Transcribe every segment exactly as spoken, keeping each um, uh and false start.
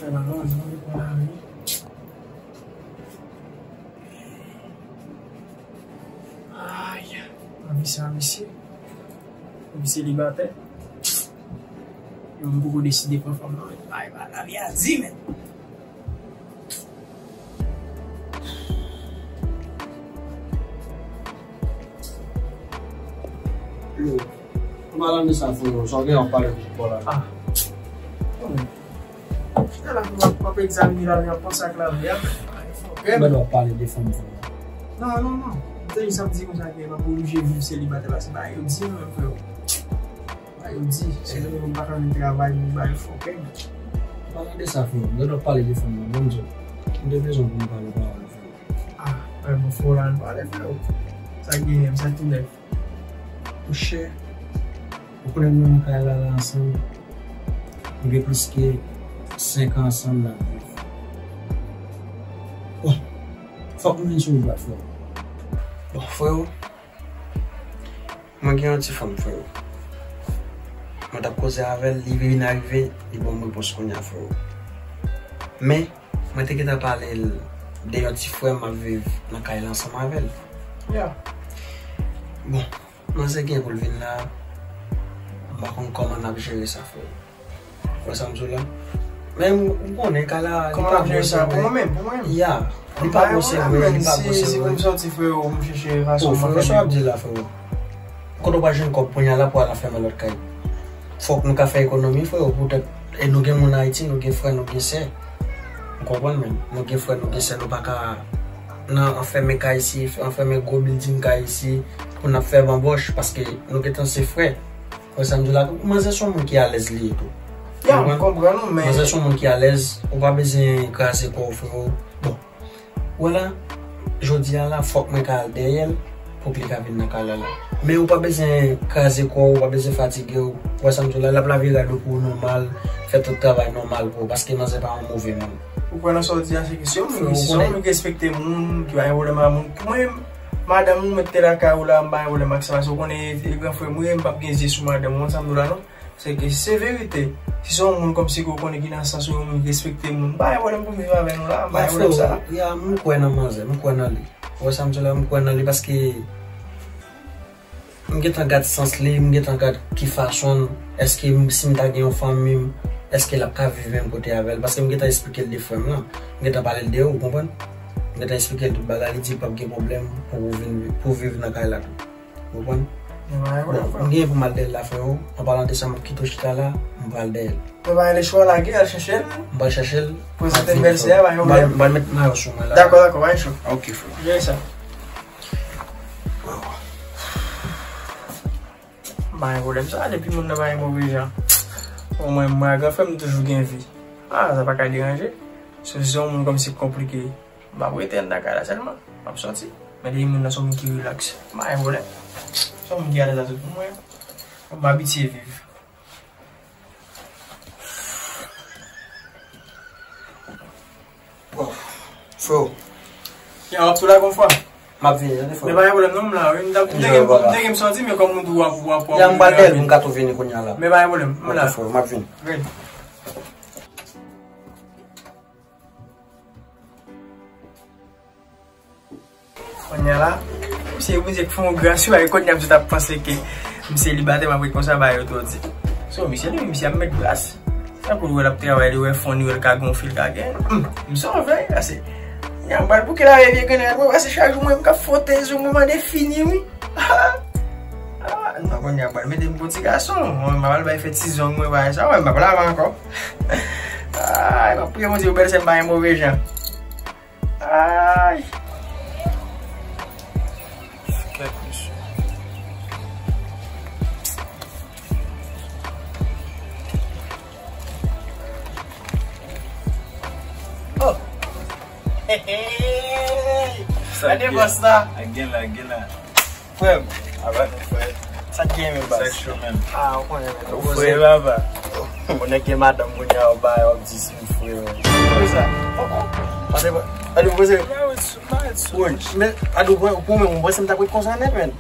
Ay, lavi sa, mesye. Kòm selibatè, yo m poko deside pran fanm nan. Ay, ba, lavi a di, men. Yo, an palan de sa, frè, sa w gen w ap pale pou kò la. Ah. Ala, m ap, m ap egzamine lavi, m ap panse ak lavi a. Mwen w ap pale de fanm, frè. Non, non, non. M te jis ap di konsa ke m ap oblije viv selibatè paske bagay yo di, non, frè. Bagay yo di, se lè m pa ka jwenn travay, m bay fòkè. Palan de sa, frè, lè w ap pale de fanm nan, ban m di w, m te bezwen pou m pale pawòl, frè. Ah, mwen, bon, fò la, n pale, frè. Sa k genyen, sa k tou nèf? Monchè, ou konnen nou nan kay la, la ansanm. Nou gen plis ke senk an ansanm n ap viv. Bon, fòk nou vin sou wout la, frè. Bon, frè, mwen gen yon ti fanm, frè. Mwen t ap koze avè l, li vin arive, li ban m repons kounye a, frè. Men, mwen te gentan pale l de yon ti frè m ap viv nan kay la ansanm avè l. Ya. Bon, manzè gen pou l vin la, m pa konn kòman n ap jere sa, frè. Wè sa m di w la? Men ou konnen kay la, li pa bon, se vre. Pou mwen menm, pou mwen menm. Ya. Li pa bon, se vre, li pa bon, se vre. Si pou m sòti, frè, m chèche fason. Frè, sa w ap di la, frè. Kote w pa jwenn kòb kounye a la pou al fèmen lòt kay? Fòk nou ka fè ekonomi, frè, poutèt, e nou gen moun Ayiti, nou gen frè, nou gen sè. Ou konprann, men nou gen frè, nou gen sè, nou pa ka nan anfèmen kay isi, anfèmen gwo bilding kay isi, pou n ap fè banbòch, paske nou gentan se frè. Wè sa m di w la tou, manzè se yon moun ki alèz li ye tou. Ya, m konprann ou, men manzè se yon moun ki alèz, ou pa bezwen kraze kò w, frè. Bon, wè la, jodi a la, fòk mwen ka al dèyè l pou li ka vin nan kay la la. Men ou pa bezwen kraze kò w, ou pa bezwen fatige w. Wè sa m di w la, l ap lave rad ou pou ou nòmal, fè tout travay nòmal pou ou, paske manzè pa yon move moun. Ou kwè nan sa w di a, se ke si yon moun ki, si yon moun ki respekte moun, ki pa gen pwoblèm ak moun, pou mwen, madanm ou mete lakay ou la, m pa gen pwoblèm ak sa, paske ou konnen e gran frè m ou ye, m p ap gen zye sou madanm ou, ou konn sa m di w la, non? Se ke se verite. Si se yon moun kòmsi ke w konnen ki nan sans ou, yon moun ki respekte moun, m pa gen pwoblèm pou m viv avè nou la, m pa gen pwoblèm sa. Ya, m kwè nan manzè, m kwè nan li. Ou wè sa m di w la, m kwè nan li paske m gentan gad sans li, m gentan gad ki fason, èske m, si m ta gen yon fanmi m, èske l ap ka viv menm kote avè l? Paske m gentan eksplike l de frè m lan, m gentan pale l de ou, ou konprann? M gentan eksplike l tout bagay, li di l p ap gen pwoblèm pou ou vin, pou w viv nan kay la tou. Ou konprann? Bon, m genyen pou m al dèyè l la, frè. An palan de sa, m ap kite w chita la, m pral dèyè l. Mwen pa gen lechwa, lage, al chèche l. M pral chèche l. Prezante m bèlsè a, pa gen pwoblèm. M pral met mayo sou mwen la. Dakò, dakò, pa gen cho. Ok, frè. Jere sa. M pa gen pwoblèm sa, depi moun nan pa gen move jan. Bon, mwen, mwen ak gran frè m toujou gen vi. Ah, sa pa ka deranje. Se, se yon moun kòmsi konplike. M ap rete anndan kay la sèlman. M ap sòti. Men depi moun nan se yon moun ki rilaks, m pa gen pwoblèm. Se yon moun ki alèz a tout pou mwen. M abitye viv. Bon, frè. Ya, w ap tou la gon fwa. M ap vini, tande, frè. Men pa gen pwoblèm non, m la, wi. M t ap, m te gen, m te gen m sòti, men kòm moun tou w ap, w ap, w ap. Ya, m pral dèyè l pou m ka tou vini kounye a la. Men pa gen pwoblèm, m la. Ok, frè, m ap vini. Wi. Kounye a la, misye, Bondye k fè yon gras, wi, kounye a misye t ap panse ke m selibatè, m ap ret konsa, bagay yo twò di. So, misye li, misye ap met gras. Tankou l wè l ap travay, li wè fon, li wè l ka gonfle, l ka gen. Hum, m sove, ase. Kounye a m pral bouke lave vye grenn rad mwen, pase chak jou mwen, m ka fwote zong mwen, mande fini, wi. Ah, non, kounye a m pral mete m pou ti gason. Mwen, m pral bay fè ti zong mwen, bagay sa, mwen, m ap lave ankò. Ay, m ap priye Bondye pou bèlsè m pa gen move jan. Ay. Kèt, mesye. Oh. Hey, hey. Gade bòs la. Ak gen la, gen la. Frè m. Aba nou, frè. Sa k gen, men, baz? Sa k cho, menm? Ah, ou konnen, men. Ou frè, papa. Ou nèg gen madanm, kounye a, ou bay, w ap di si m frè, men. Ki sa? Oh, oh. Pase, pase, pase. Woy, men, Adou, pou, pou mwen, mwen, se m t ap ret konsa nèt, men.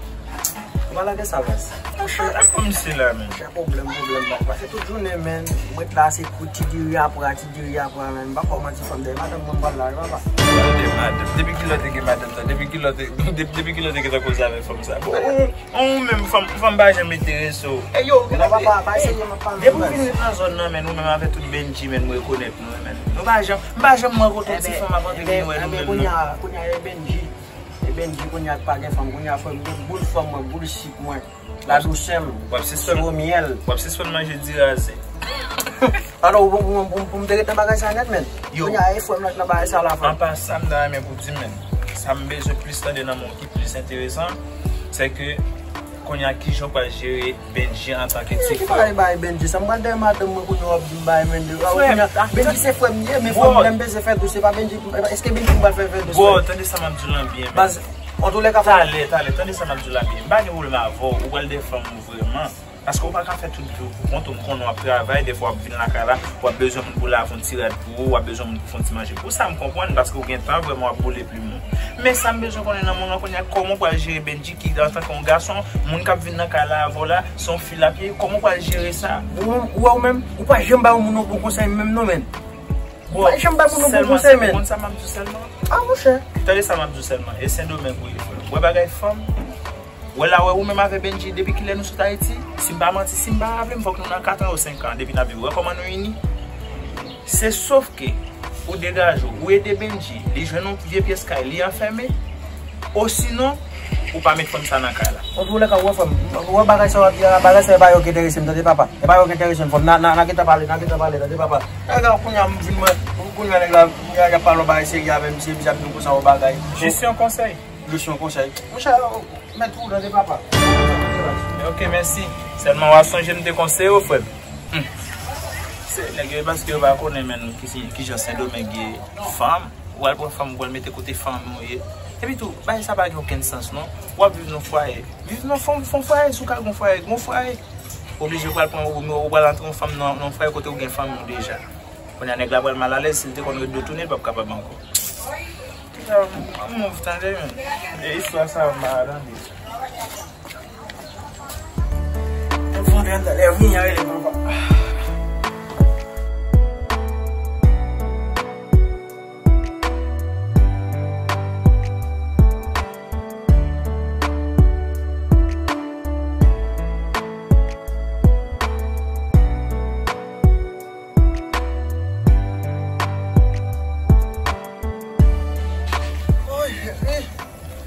Ou pa lage sa, baz. Monchè, pa misye la, men. Monchè, pwoblèm, pwoblèm, pa. Pase tout jounen, men. Mwen la, se kou ti diri apra, ti diri apra, men. M pa fè w manti, fanm dèyè madanm mwen, m pral la, papa. Dèyè madanm. Depi kilè w te gen madanm sa? Depi kilè w te, depi, depi kilè w te gentan koze avèk fanm sa? Bon, ou, ou menm, fanm, fanm pa janm enterese w. E yo, gade, papa, pa eseye, m ap pale. Depi w vin ret nan zòn nan, men, ou menm avèk tout Bendji, men, m rekonèt nou, men. Nou pa janm, m pa janm wè kote ti fanm ap antre vin wè nou menm, non. Kounye a, kounye a, e Bendji. E Bendji, kounye a, pa gen fanm, kounye a, frè m, gen boul fanm mwen, boul sik mwen. Ladoucè m, w ap sispann, siwo myèl. W ap sispann manje diraze. Alò, pou, pou, pou, pou m te ret nan bagay sa nèt, men. Yo. Kounye a, e frè m nan bagay sa la, frè m. An pasan, m ta renmen pou di, men, sa m bezwen plis tande nan men w ki plis enteresan, se ke kounye a, kijan w pral jere Bendji antanke ti frè w? Ki bagay bay Bendji sa? M pral dèyè madanm mwen kounye a, w ap di m bay Bendji. Frè m, kounye a, Bendji se frè m ye, men frè m, lè m bezwen fè dous, se pa Bendji, èske Bendji m pral fè, fè dous? Bro, tande sa m ap di w lan byen, men. Baz, Antouka, talè, talè, tande sa m ap di w la byen. M pa gen pwoblèm avè w, ou pral dèyè fanm ou vrèman. Paske ou pa ka fè tout vi w pou kont ou, m konnen w ap travay, dèfwa w ap vin lakay la, w ap bezwen moun pou lave yon ti rad pou ou, w ap bezwen moun pou fè yon ti manje pou ou. Sa m konprann, paske ou gen tan vrèman w ap boule plim ou. Men sa m bezwen konnen nan moman kounye a, kòman w pral jere Bendji ki, antanke yon gason, moun k ap vin nan kay la avè w la, se yon fi l ap ye, kòman w pral jere sa? Ou, ou wè ou menm, ou pa janm ba yon moun yon bon konsèy menm non, men. Ou pa janm ba moun yon bon konsèy, men. Ou konn sa m ap di w sèlman? A, monchè. Tande sa m ap di w sèlman. E Sendomeng ou ye, frè. Ou wè bagay fanm? Ou wè la, wè ou menm avè Bendji, depi kilè nou sot Ayiti? Si m pa manti, si m pa raple m, fòk nou nan kat an ou senk an depi n ap viv. Ou wè kòman nou ini? Se sof ke ou degaje w, ou ede Bendji, li jwenn yon vye pyès kay, li anfème. Osinon, ou pa met fanm sa nan kay la. Antoulèka, ou wè frè m, ou wè bagay sa w ap di a, bagay sa e pa yo ki enterese m, tande papa. E pa yo ki enterese m, frè m. N a, n a, n a gentan pale, n a gentan pale, tande papa. Nèg la, kounye a, m vin mwen, kounye a, nèg la, kounye a, y ap pale yon bagay serye avè m, misye, misye ap di m konsa yon bagay. Jis yon konsèy. Jis yon konsèy. Monchè, mèt ou, tande papa. Ok, mèsi. Sèlman, w a sonje m te konseye w, frè m. Hmm. Se nèg yo, paske yo pa konnen, men, ki, kijan Sendomeng ye. Fanm, ou al pran fanm, ou al mete kote fanmi w ye. Epi tou, bagay sa pa gen okenn sans, non. W ap viv nan fwaye. Viv nan fanm, fon fwaye, si w ka gon fwaye, gon fwaye. Oblije w pral pran, ou, ou pral antre yon fanm nan, nan fwaye kote ou gen fanmi w deja. Kounye a, nèg la pral malalèz, si l te konn ret do tounen, l p ap kapab ankò. Kisa, an mouv, tande, men. E istwa sa, m pa tande. Yon fanm ap talè vini a rele papa. Oy, cheri.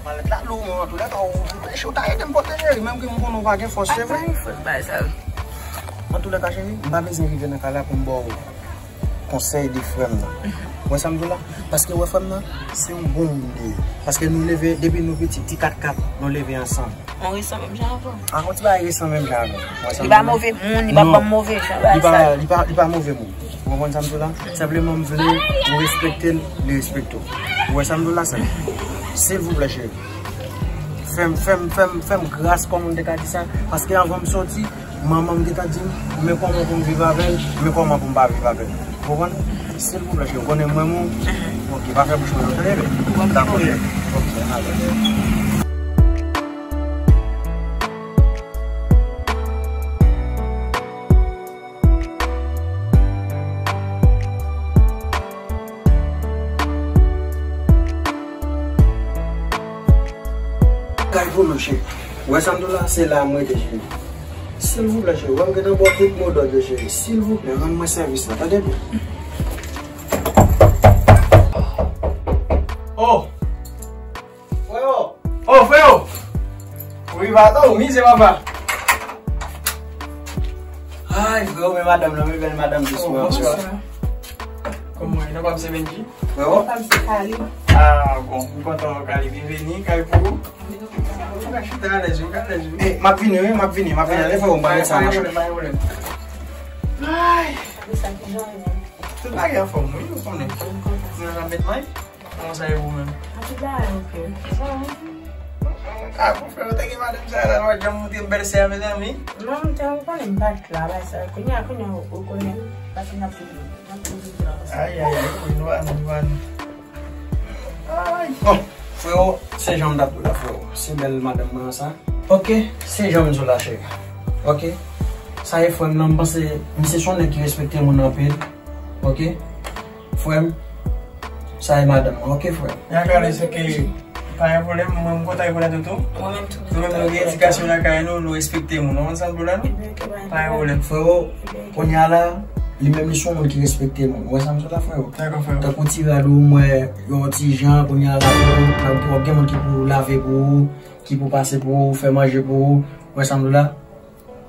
Malèt la lou, men antoulèka, ou, ou, ou ta ede m pote, cheri, menm ke m konnen ou pa gen fòs, se vre. Antoulèka, cheri, m pa bezwen rive nan kay la pou m ba w konsèy de frè m nan. Ou wè sa m di w la? Paske ou wè frè m nan, se yon bon moun li ye. Paske nou leve, depi nou piti, ti kat kat, nou leve ansanm. On resan menm jan avè w. A, on ti bagay resan menm jan avè w. Ou wè sa m di w la? Li pa move moun, li pa ban m move jan, bagay sa. Non. Li pa, li pa, li pa move moun. Ou konprann sa m di w la? Senpleman, m vle ou respekte l, li respekte w. Ou wè sa m di w la, sè? Silvouplè, cheri. Fè m, fè m, fè m, fè m gras, kòman m te ka di sa? Paske anvan m soti, manman m te ka di m, men kòman pou m viv avè l, men kòman pou m pa viv avè l. Ou konprann? Silvouplè, cheri, ou konnen m renmen w. Ok, pa fè bouch mwen non, tande, bebe? Dakò, cheri. Ok, alè. Kay pou nou, cheri. Ou wè sa m di w la, se la m rete, cheri. Silvouplè, cheri, ou wè m gentan ba w tout mo dòd yo, cheri. Silvouplè, rann mwen sèvis la, tande byen. Oh! Freo! Oh, freo! Wi, papa, ou mizè, papa. Ay, freo, men madanm nan, men bèl madanm jis mwen. Oh, bonswa. Kòman w ye? Non pa m se Bendji? Freo? Non pa m se Kali. Ah, bon, m kontan wè w, Kali. Byenveni, kay pou ou. Ou ka chita alèz, ou ka alèz, wi. Eh, m ap vini, wi, m ap vini, m ap vini. Ale, freo, m pa gen sa, machin. Pa gen pwoblèm, pa gen pwoblèm. Ay! Sa ki jan w ye? Tout bagay anfòm, wi, ou konnen. Mwen la met may. Kòman sa ye ou menm? Anpil bagay, ok. Sa va, wi. Ah, bon, frè, ou te gen madanm sa la, nou pa janm montre m bèl sè a, mezanmi. Non, m te, ou konnen m pa t la, bay sa. Kounye a, kounye a, ou konnen, paske n ap toujou, n ap toujou la. Ay, ay, ay, wi, nou pa nou, nou pa nou. Ay, bon, freo, se jan m t ap di w la, freo. Se bèl madanm mwen an sa. Ok, se jan m di w la, cheri. Ok? Sa e frè m nan, m panse misye se yon nèg ki respekte moun anpil. Ok? Frè m, sa e madanm mwen. Ok, frè m. Ya gade, se ke pa gen pwoblèm, mwen m kontan rekonèt ou tou. Mwen menm tou. Nou menm nou gen edikasyon lakay nou, nou respekte moun. Ou konn sa m di w la, non? Pa gen pwoblèm. Frero, kounye a la, li menm li se yon moun ki respekte moun. Ou wè sa m di w la, frero? Dakò, frero. Tankou ti rad ou, m wè yon ti jan, kounye a la, frero, w ap gen moun ki pou lave pou ou, ki pou pase pou ou, fè manje pou ou. Ou wè sa m di w la?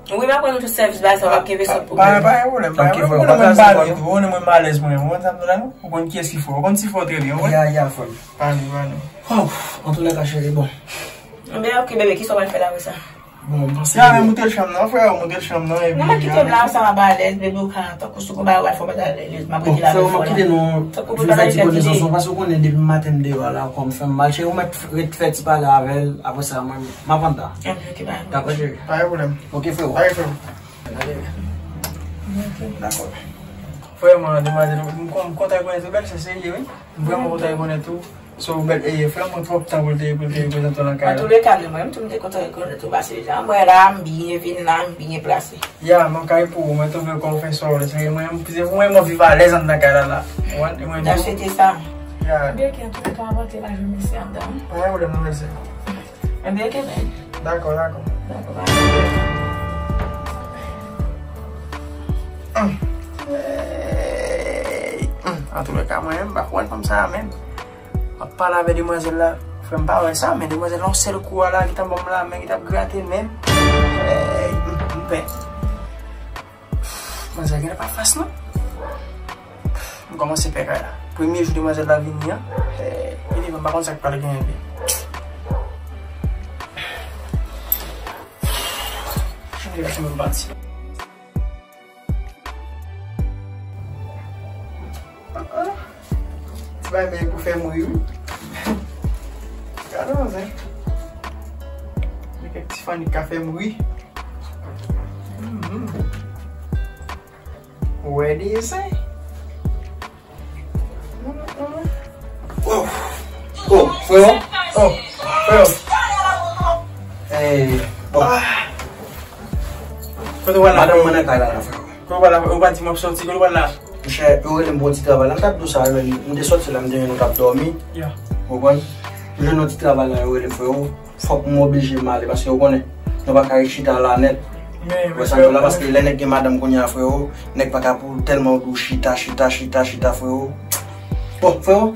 Wi, m ap rann ou tout sèvis, bagay sa w ap gen bezwen pou mwen. Pa gen pwoblèm, pa gen pwoblèm. Ou konnen mwen m alèz mwen, ou konn sa m di w la, non? Ou konn kiyès ki frè, ou konn ti frè w trè byen, ou konn? Ya, ya, frè m. Pa nou, pa nou. Antouka, cheri, bon. Enben, ok, bebe, kisa w pral fè la apre sa? Bon, m panse. Ya, men moute l chanm nan, frè, moute l chanm nan, epi. Non, men kite m la, sa m ap alèz, bebe, ou ka tankou si w gon bagay w al fè, w pa t alèz, m ap rete la avè w la. Bon, frè, m ap kite nou vin fè ti konesans, non, paske ou konnen depi maten m deyò a la, kò m fè m mal, cheri, ou mèt fè ti pale avè l, apre sa, mwen, m ap anndan. Enben, ok, bye. Dakò, cheri? Pa gen pwoblèm. Ok, frero. Pa gen pwoblèm. Dakò. Vrèman, demwazèl, m kon-, m kontan rekonèt ou, bèl sè, serye, wi. M vrèman kontan rekonèt ou. So, bèl, e, frè mwen twòp tan pou l te, pou l te reprezante w nan kay la. Antouleka, mwen menm tou m te kontan rekonèt ou, paske jan m wè la, m byen vin la, m byen plase. Ya, nan kay pou ou, mwen twouve kò w fè sa w vle, serye, mwen menm, se mwen menm viv alèz anndan kay la, la. Ou konprann? E mwen tou. N ap swete sa. Ya. Byen, antouleka, m ap antre la jwenn mesye anndan. Pa gen pwoblèm, non, mesye. Enben, ok, bèl. Dakò, dakò. Dakò, bye. Hum. Hey. Hum. Antouleka, mwen menm, m pa kwè fanm sa a menm. M ap pale avè demwazèl la. Frè m pa wè sa, men demwazèl la, yon sèl kou a la, li t ap ban m lamen, li t ap grate men m. Hey. Hum, m pè. Manzè genlè pa fas non. M kòmanse pè kay la. Premye jou demwazèl la vini an, eh, li leve m pa konn sa k pral genyen vre. Chanje la, se mwen pati. Ah, ah. Ti bagay men pou fè m ri, wi. Gade manzè. Gen kèk ti fanny k ka fè m ri. Mhm. Wè desen. Mhm. Oh, oh, freo. Oh, freo. Eh, bon. Ah. Kote w al la? Madanm mwen nan kay la, la, freo. Kote w al la? Ou pa di m w ap sòti, kote w al la? Monchè, yo rele m pou yon ti travay la. M t ap di w sa, yo rele m. M te sòti la, m te jwenn ou t ap dòmi. Ya. Ou konprann? M jwenn yon ti travay la, yo rele m, freo. Fòk m oblije m ale, paske ou konnen, nou pa ka ret chita la nèt. Ou wè sa m di w la, paske lè nèg gen madanm kounye a, freo, nèg pa ka pou tèlman di w chita, chita, chita, chita, freo. Bon, freo,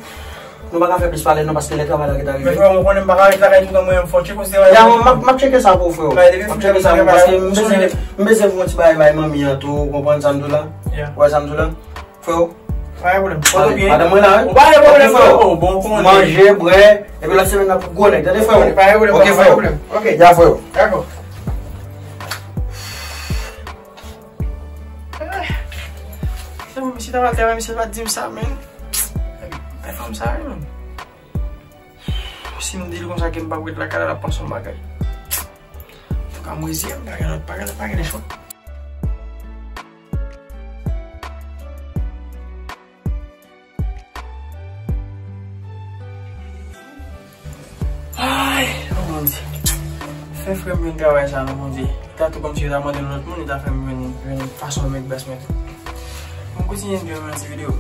nou pa ka fè plis pale non, paske lè travay la gentan rive. Men freo, ou konnen m pa ka ret lakay toutan mwen menm, fò w tcheke yon ti travay. Ya, m ap, m ap tcheke sa pou ou, freo. M ap tcheke sa pou ou, paske m bezwen, m bezwen voye yon ti bagay bay manmi an tou, ou konprann sa m di w la? Ou wè sa m di w la? Freo. Pa gen pwoblèm. Kote w ye? Madanm mwen la, wi. Ou pa gen pwoblèm, freo. Bon, konnen. Manje, bwè, epi lòt semèn nan pou gwo nèg, tande, freo? Pa gen pwoblèm, pa gen pwoblèm. Ok, freo. Ok. Ya, freo. Dakò. Eh. Se mwen, misye ta pral travay, misye pa t di m sa, men. Ay, fanm sa, wi, men. Si m di l konsa ke m p ap ret lakay la, l ap panse yon bagay. Antouka, m rezeye m, pa gen lòt, pa gen lòt, pa gen lòt chwa. Ay, oh Bondye. Fè frè m jwenn travay sa non, Bondye. Li ta tou kòmsi yo ta mande l lòt moun, li ta fè m jwenn, jwenn fason mèt bès mwen tou. M kontinye m jwenn yon ti videyo.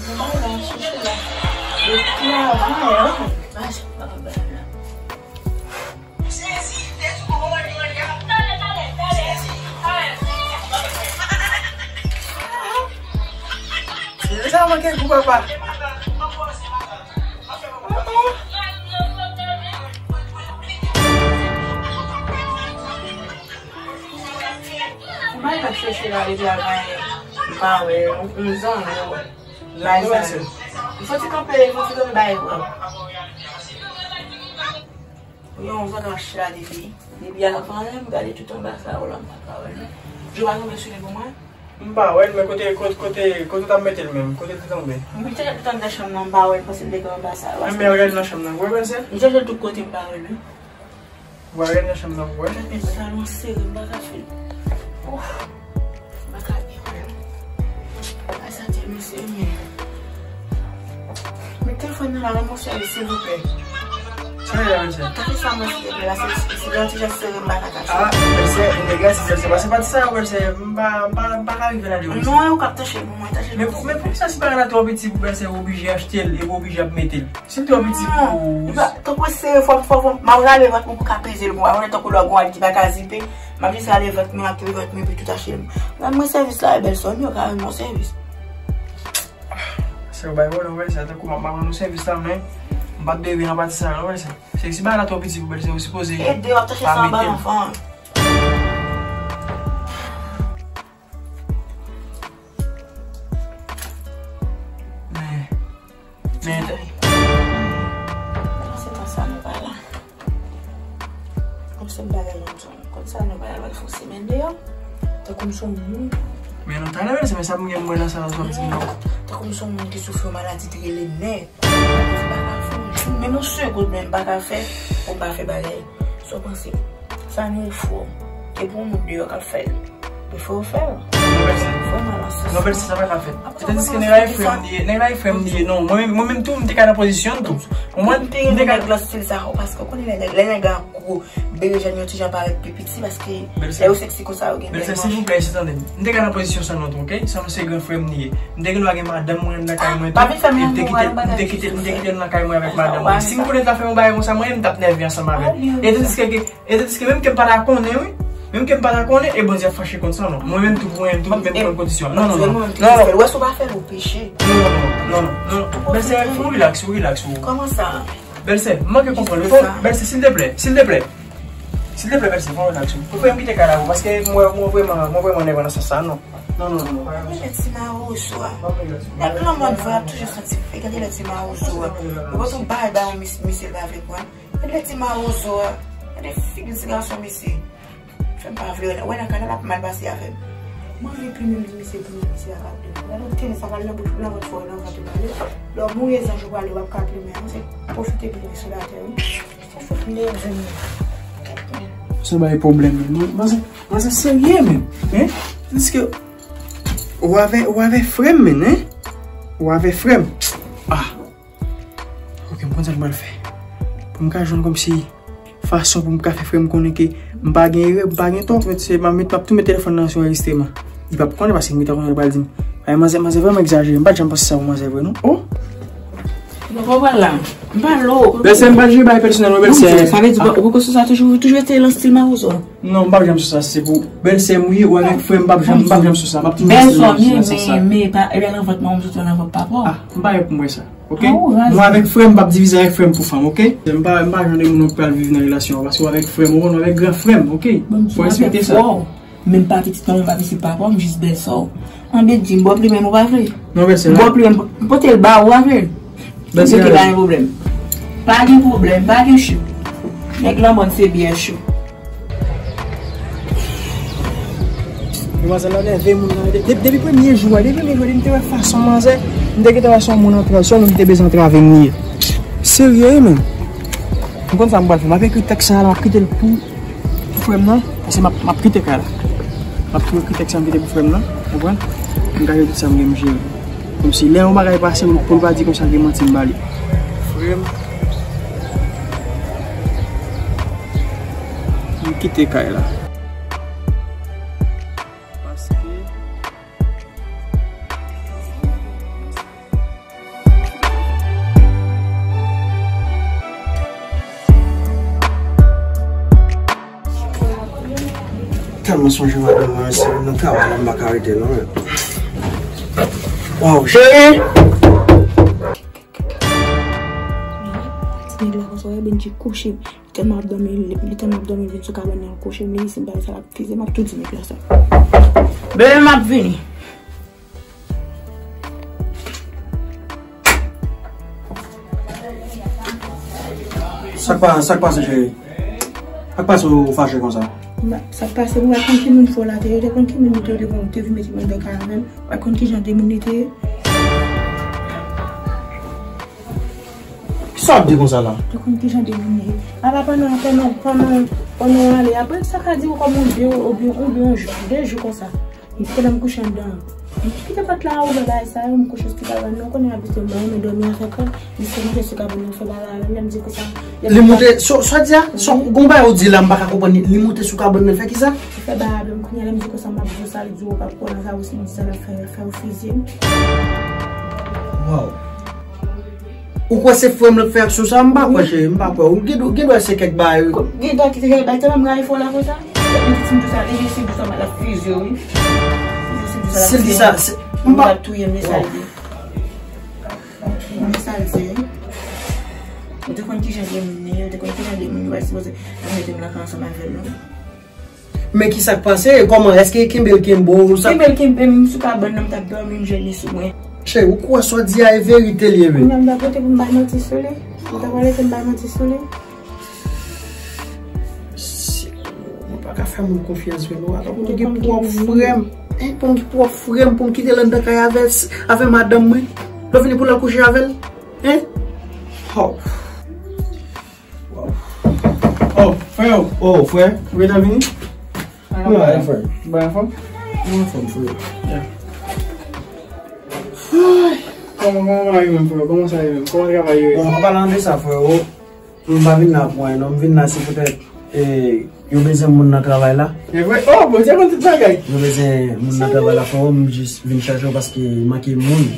Mwen pa wè chèche la. Depi avan, hein. Deja manke gou papa. Mwen pa chèche la depi avan, m pa wè yon zanmi. Bay sa. Fò ti kanpe, fò ti kanpe bay. Yon vagabon la depi, depi avan, m gade tout anba sa yo la, m pa ka wè l. Yo pa tonbe sou li pou mwen. M pa wè l, men kote, kote, kote, kote w t ap mete l menm? Kote l te tonbe? M te chèche l anndan chanm nan, m pa wè l, paske l te gen anba sa yo. Men al gade nan chanm nan, w wè l, sè? M chèche l tout kote, m pa wè l, wi. W al gade nan chanm nan, w wè l? Men sa lon sere, m pa ka fè l. Ouf. M pa ka byen wè l. Ay, sa tèlman sere, men. Met telefòn nan la, ban m yon sèvis, silvouplè. Tanche sa mwen, silteplè, paske si gen yon ti jan sere, m pa ka tanche. Ah, bèlsè, e nèg la, si bèlsè pase pati sa, bèlsè, m pa, m pa, m pa ka rive la devan. Non, e ou k ap tanche pou mwen, tanche. Men pou, men pou sa, si bagay la twò piti pou bèlsè, ou oblije achte l, e ou oblije ap mete l. Si l twò piti pou ou. Non, tankou sere, fò, fò, fò, m ap rale vant mwen pou ka peze l, bon, pa konnen tankou lè w gon rad ki pa ka zipe, m ap jis rale vant mwen, m ap kenbe vant mwen, epi tout achte l. Rann mwen sèvis la, e bèlsè, m yo ka rann mwen sèvis. Se ou bay vòlè, ou wè sa, tankou m ap, m ap rann ou sèvis la, men m pa t dwe rive nan pati sa, ou wè sa. Se si bagay la twò piti pou bèlsè, ou sipoze ede w ap tanche pa sa anba mete l. Anfan. Men, men. Pandan se tan sa, nou pa la. Kòm se bagay yon jan. Kòm sa nou pa al fè yon semèn deyò. Tankou m se yon moun. Men non, talè, se men sa m gen mwen nan sa, sa m di non. Tankou m se yon moun ki soufri yon maladi ki rele nè. M pa ka fè yon jou, menm yon segonn, men m pa ka fè, pou m pa fè bagay. Sa w panse? Sa nou e fò. E pou yon moun deyò k ap fè l. Ou fè, ou fè l. Non, bèlsè. Fò nan sans. Non, bèlsè, sa pa ka fèt. Etandiske nèg la e frè m li ye, nèg la e frè m li ye, non. Mwen menm, mwen menm tou, m te ka nan pozisyon l tou. Mwen, m te renmen nèg la stil sa, paske ou konnen lè nèg, lè nèg la gwo, berejèn yo ti jan parèt pi piti, paske lè yo seksi konsa, yo gen bèl manch. Bèlsè, silvouplè, eseye tande m. M te ka nan pozisyon sa non tou, oke? Sa se gran frè m li ye. M te gen dwa gen madanm mwen lakay mwen tou. Pa vin fè m yon bagay. M te kite, m te kite l lakay mwen avèk madanm mwen. Si m konnen l ta fè yon bagay konsa, mwen menm m t ap nève ansanm avè l. Etandiske, etandiske menm ke m pa ta konnen, wi. Menm ke m pa ta konnen, e Bondye ap fache kont sa, non. Mwen menm tou, mwen menm tou, m menm pran kondisyon. Non, non, non. Non, non. Ou wè si w pa fè l, ou peche. Non, non, non, non, non, non. Bèlsè, fò w rilaks, ou rilaks, ou. Kòman sa? Bèlsè, m manke konprann. Fò, bèlsè, silteplè, silteplè. Silteplè, bèlsè, fò w rilaks, ou. Ou fè m kite kay la, ou, paske mwen, mwen vrèman, mwen vrèman nève nan sans sa, non. Non, non, non, non. Gade ti mawozo a. Nèg lanmò vre ap toujou santi. E gade lè ti mawozo a. Ou pa tou bay ba yon mis-, misye l pa vle pran. Gade ti mawozo a. Gade figi ti gason misye. Fè m pa vle wè nan kanal ap mal pase avè m. Mwen anvi plimen m di misye plimen misye a ka plimen. Gade yon teni sa pral nan bouch, nan vant fò, nan vant ou pale. Lè w mouri zanj ou pale, w ap ka plimen. Mwen se pwofite plimen sou latè wi. Sa fout nève m. Sa bay pwoblèm wi. Mwen, mwen se, mwen se serye menm. Hein? Tandiske ou avè, ou avè frè m menm, hein? Ou avè frè m. Ah. Ok, m konn sa m pral fè. Pou m ka jwenn kòmsi fason pou m ka fè frè m konnen ke m pa gen erè, m pa gen tò, mèt se, m ap met, m ap tou met telefòn nan sou anrejistreman. Li p ap konnen paske m gentan konnen l pral di m. Ay, manzè, manzè vrèman egzajere. M pa t janm panse sa pou manzè vre, non. Oh! Ou konprann la? M pa lo. Bèlsè, m pa t jwe bagay pèsonèl, non, bèlsè. Sa vle di, ou poko sou sa toujou, toujou rete nan stil mawozo. Non, m p ap janm sou sa, se pou bèlsè m wi, ou avèk frè m, m p ap janm, m p ap janm sou sa. M ap toujou rete nan sans sa. Bèlsè m wi, men, men, pa, e pa nan vant manman m soti nan vant papa w. Ah, m pa gen pou m wè sa. Ok? Mwen avèk frè m, m p ap divize avèk frè m pou fanm, ok? M pa, m pa jan de moun ou pral viv nan relasyon an, paske w avèk frè m, ou konn, ou avèk gran frè m, ok? Fò respekte sa. Men m pa pitit manman, m pa pitit papa, m jis bèlsè w. Anben di m, bò plimen m ou pa vle? Non, bèlsè. Bò plimen m, pote l ba ou, ou pa vle? Bèlsè. Ok, pa gen pwoblèm. Pa gen pwoblèm, pa gen cho. Nèg lanmòn se byè cho. Demwazèl la nève moun nan. De-, depi premye jou a, depi premye jou a, depi m te wè fason manzè, m te gentan wè se yon moun antra-, se yon moun ki te bezwen antrave m li ye. Serye, wi, menm. M konn sa m pral fè. M ap ekri tèks sa la, m ap kite l pou, pou frè m nan. Paske m ap, m ap kite kay la. M ap ekri tèks sa m kite pou frè m nan. Konprann? M ka jere tout sa m gen m jere. Kòmsi lè yon bagay pase, pou l pa di konsa gen manti m ba li. Frè m. M kite kay la. Paske Tèlman sonje madanm mwen, se nan travay la m pa ka rete non. Waw, cheri! Ti nèg la konsa, wè Benji kouche. Li tèlman ap dòmi, li, li tèlman ap dòmi, li vin sou kabann nan, li kouche, m li, si m pa fè sa, l ap fize, m ap tou di nèg la sa. Bebe, m ap vini. Sa k pa, sa k pase, cheri? Sa k pase ou fache konsa? Sa k pase, ou pa konn ki moun fò la te ye, ou te konn ki moun li te ye, ou te vin mete mwen nan kay la menm, ou pa konn ki jan de moun li te ye. Kisa w ap di konsa la? Ou konn ki jan de moun li ye. Apa pandan, pandan, pandan, pandan w ale, apre sa ka di w kòm yon de, oubyen, oubyen yon jou, de jou konsa. Pandan m kouche anndan an. Kite pòt la ouvè, bagay sa yo, m kouche sou kabann nan, ou konnen m abitye m renmen dòmi avèk ou. Li se monte sou kabann nan, fè bagay avè m, lè m di konsa. Li monte, so, sa w di a? So, gon bagay ou di la, m pa ka konprann li. Li monte sou kabann nan, fè kisa? Li fè bagay avè m, kounye a lè m di konsa, m ap di w sa, li di w ou p ap kwè nan sa, ou si m di sa, l ap fè, fè ou fizye m. Waw. Ou kwè se frè m l ap fè aksyon sa? M pa kwè, cheri, m pa kwè. Ou gen, ou gen dwa se kèk bagay. Gen dwa ki te fè bagay, tèlman m rayi frè w la konsa. Depi si m di sa, depi si m di sa, m ap fizye w, wi. Depi si m di sa, l ap fizye m. Si l di sa, se, m pa. L ap touye m, se sa l di. Men sa l di, ou te konn kijan gen moun ye, ou te konn kijan gen moun yo pa sipoze ap mete m nan ka ansanm avè l non. Men ki sa k pase? Kòman? Èske kenbe l kenbe w sa? Kenbe l kenbe m sou kabann nan, m t ap dòmi, m jwenn li sou mwen. Cheri, ou kwè sa w di a e verite l ye, wi. Kounya m ta pote pou m bay manti sou li. M ta pral lese m bay manti sou li. Mwen pa ka fè moun konfyans vre non. Atò pou m gen pwòp frè m. Hein, pou m gen pwòp frè m, pou m kite l anndan kay avè, avè madanm mwen. Lè w vini pou l al kouche avè l. Hein? Oh. Oh, frè yo. Oh, frè. Ou gentan vini? Mwen la, frè. Ou anfòm? Mwen anfòm, frè. Kòman, kòman bagay yo menm, frè? Kòman sa ye menm? Kòman travay yo ye? Bon, an palan de sa, frè, m pa vin la pou anyen, non. M vin la, se poutèt, eh, yo bezwen moun nan travay la. E vre? Oh, Bondye konn tout bagay. Yo bezwen moun nan travay la, frè, m jis vin chache w paske manke moun.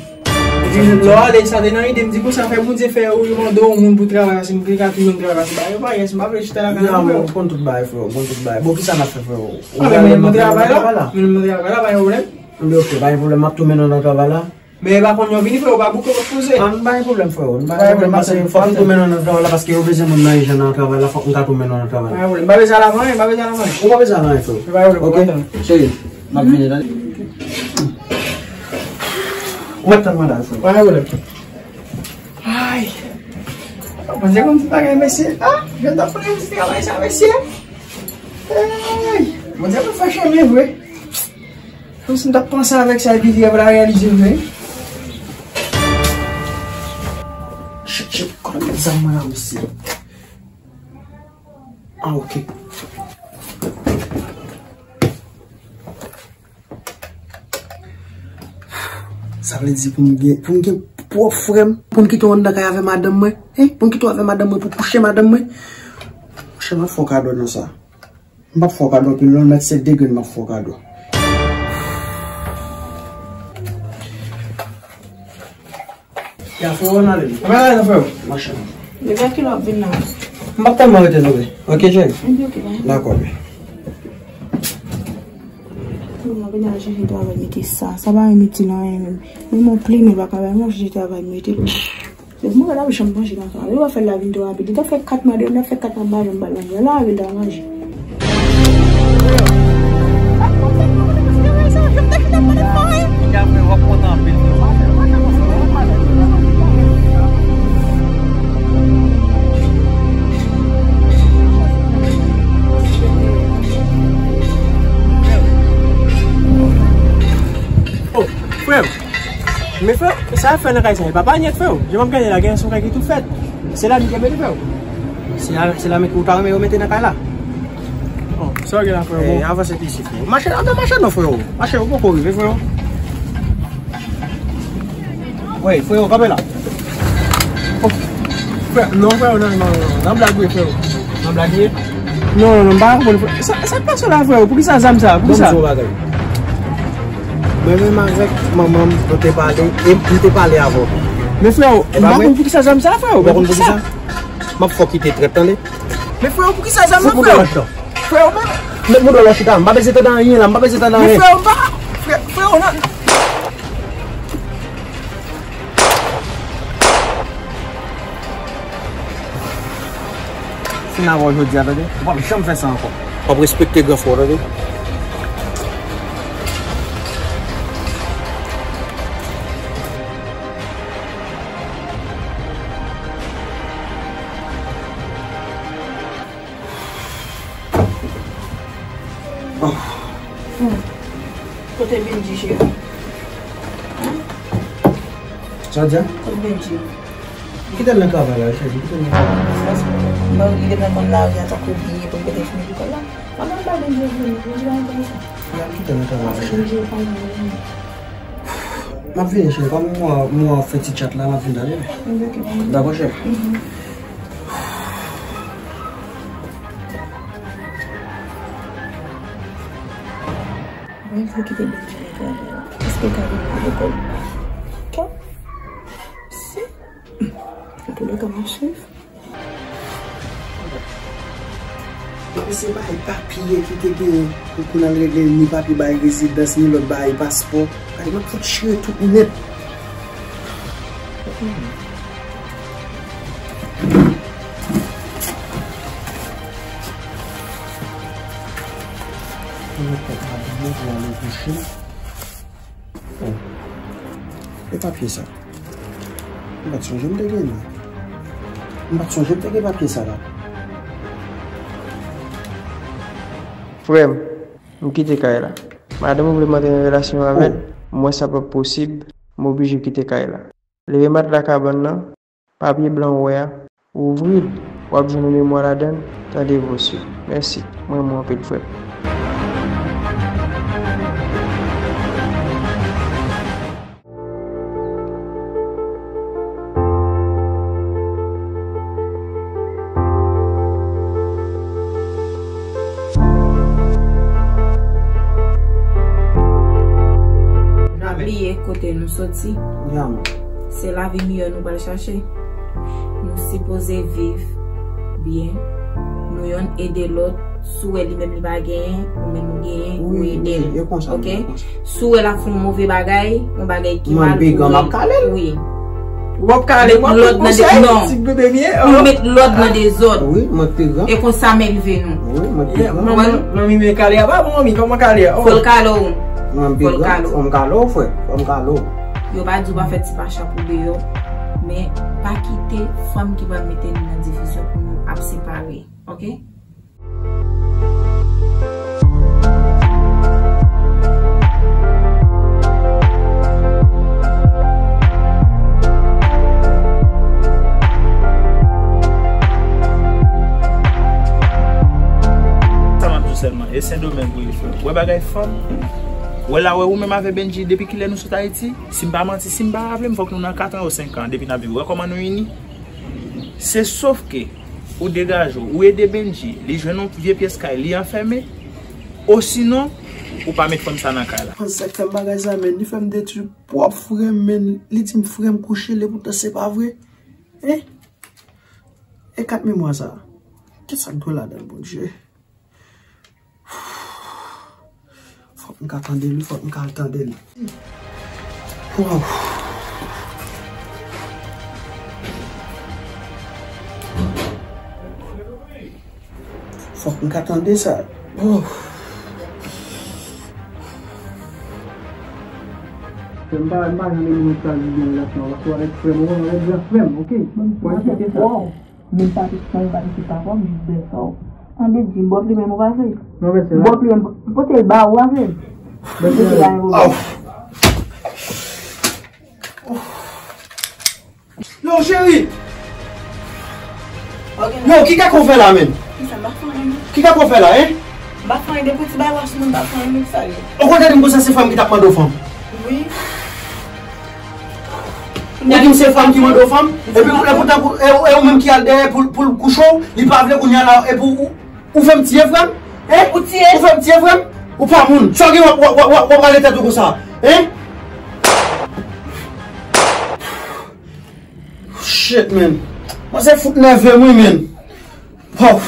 Epi lè w ale, sa te nan ide m di konsa, fè Bondye fè ou yo mande yon moun pou travay, paske m te ka toujou travay, se pa yo pa, yes, m pa vle chita lakay la, non, frè. M konn tout bagay, frè, m konn tout bagay. Bon, kisa n ap fè, frè? Ou vle ale m ap mennen w nan travay la? Mennen m nan travay la, pa gen pwoblèm. Anben, ok, pa gen pwoblèm, m ap tou mennen w nan travay la. Men e pa konn yo vini, frè, ou pa bouke, w ap poze. An, pa gen pwoblèm, frè, pa gen pwoblèm, paske fòk m tou mennen w nan travay la, paske yo bezwen moun nan ijan nan travay la, fòk m ka tou mennen w nan travay la. Pa gen pwoblèm, m pa bezwen al avanyen, m pa bezwen al avanyen. Ou pa bezwen al avanyen, frè. Pa gen pwoblèm, ok? Cheri, m ap vini, tande. Ou mèt tann manda, frè. Pa gen pwoblèm. Ay! Bondye konn tout bagay, mesye. Ah, jan m t ap konnen ti travay sa, mesye. Ay! Bondye konn fè chemen vre. Kòmsi m t ap panse avèk sa, epi li ap reyalize vre. Chit, chit, kote m met zam mwen la, mesye? Ah, ok. Sa vle di pou m gen, pou m gen pwòp frè m, pou m kite w anndan kay avè madanm mwen, hein? Pou m kite w avè madanm mwen, pou kouche madanm mwen. Monchè, m ap fè w kado nan sa. M p ap fè w kado anpil non, mèt sèt degre m ap fè w kado. Ya, frè, w ale. Mwen ale non, frè. Machin. Depi a kilè w ap vin la? M p ap tèlman rete non, bebe. Ok, cheri? Epi ok, bye. Dakò, bebe. Mwen vin al chèche travay mete sa. Sa pa remèt ti nan anyen menm. Menm yon plimen pa ka bay mwen chèche travay mete. Se pou mwen pa janm manje nan sa. Yo pa fè l la vin twò rapid. Li t ap fè kat mwa demen, l ap fè kat mwa m pa janm ba l manje. Lè l ap vin ta manje. Oh, frè m. Men frè, sa y ap fè nan kay sa, e pa panyèt, frè. Jan m ap gade la, gen yon kay ki tou fèt. Se lami ki ap mete, frè. Se la, se lami ki ou ta renmen yo mete nan kay la? Oh, sa w gen la, frè? Eh, avanse pi isi, frè. Mache, ann mache non, frè. Mache, ou poko rive, frè. Wi, frè, kanpe la. Oh, frè, non, frè, non, non, non, non. Nan blag wi, frè. Nan blag wi. Non, non, non, m pa konprann, frè. Sa, sa k pase la, frè? Poukisa zam sa? Poukisa? Ban m di w yon bagay. Mwen menm avèk manman m, nou te pale, e m te pale avè w. Men frè, m pa konn poukisa zam sa, frè. Ou pa konn poukisa? M ap fè w kite trèt, tande? Men frè, poukisa zam nan, frè? Frè, men. Met mouda w la chita, m pa bezwen tande anyen la, m pa bezwen tande anyen. Men frè, m pa, frè, frè, nan. Fin avè w jodi a, tande? Ou p ap janm fè sa ankò. W ap respekte gran frè w, tande? Oh. Hmm. Kote Benji, cheri? Sa w di a? Kote Benji? Kite l nan travay la, cheri, kite l nan travay la. Bon, li gentan konn lari a tankou byen pou l gentan fini lekòl la. Mwen menm pa Benji vini, Benji pa enterese. N ap kite l nan travay la, cheri. Benji pa vini. M ap vini, cheri. Kòm mwen, mwen fè ti chat la, m ap vin, tande? Dakò, cheri. Mwen vle kite Benji nan kay la. Èske l ka vin nan lekòl? Kè? Si. Antoulèka, m ap swiv. Epi se bagay papye ki te genyen pou, pou n al regle, ni papye bay rezidans, ni lòt bagay paspò. Gade, m ap fout chire tout nèt. Mwen pran abiye pou ale kouche. Oh. E papye sa? M pa t sonje m te gen li. M pa t sonje m te gen papye sa la. Frè m, m kite kay la. Madanm ou vle m antre nan relasyon avè l, m wè sa p ap posib, m oblije kite kay la. Leve matla kabann nan, papye blan ou wè a, ouvri l, w ap jwenn yon memwa ladan l, tande voso. Mèsi, m renmen w anpil, frè m. Pa bliye kote nou soti. Se lavi miyò nou pral chache. Nou sipoze viv byen. Nou yonn ede lòt. Si w wè li menm li pa genyen, ou menm ou genyen, ou ede l. Ok? Si w wè l ap fè yon move bagay, yon bagay ki mal pou li, wi. W ap kale, w ap lòd nan de, non. Ou met lòd nan dezòd. E konsa m elve nou. Manmi, men kale a pa bon, manmi, kòman kale a? Fò l kale w. Fò l kale w. Fò m kale w, frè. Fò m kale w. Yo pa di w pa fè ti pa chat pou deyò, men pa kite fanm ki pral mete nou nan divizyon pou nou ap separe, ok? Sa m ap di w sèlman, e Sendomeng ou ye, frè. Wè bagay fanm. Wè la, wè ou menm avè Benji, depi kilè nou sot Ayiti? Si m pa manti, si m pa raple m, fòk nou nan kat an ou senk an depi n ap viv. Wè kòman nou ini? Se sof ke ou degaje w, ou ede Benji, li jwenn yon vye pyès kay, li anfème, osinon, ou pa met fanm sa nan kay la. Panse sa k fè m bagay sa, men li fè m detwi pwòp frè m, men li di m frè m kouche l, epoutan se pa vre. Hein? E kat memwa sa? Kisa k dwe ladan l, Bondye? Fòk m ka tande l, wi, fòk m ka al tande l. Waw. Fòk m ka tande sa. Oh. M pa, m pa janm renmen sa, li gen relasyon avèk frè m, ou konn, avèk gran frè m, ok? Mwen, mwen, mwen, mwen, Menm pa te, mwen pa te se papa, m jis bèl sa w. Anben di m, bò plimen m ou pa vle? Non, men se la. Bò plimen m, pote l ba ou, ou pa vle? Pote l ba ou. Yo, cheri! Yo, ki kaka w fè la, menm? Ki kaka w fè la, hein? M pa fè anyen, depi ti bagay la sou mwen, m pa fè anyen, sa ye. Ou konn tande m konsa se fanm ki t ap mande w fanm? Wi. Ou di m se fanm ki mande w fanm? Epi, epoutan, e, e ou menm ki al dèyè pou, pou l kouche w, li pa vle kounye a la, epi ou, ou fè m tiye frè m? Hein? Ou tiye? Ou fè m tiye frè m? Ou pa moun. Sa w gen w ap, w ap, w ap, w ap rale tèt ou konsa? Hein? Shit, man. Manzè fout nève m, wi, man. Wow.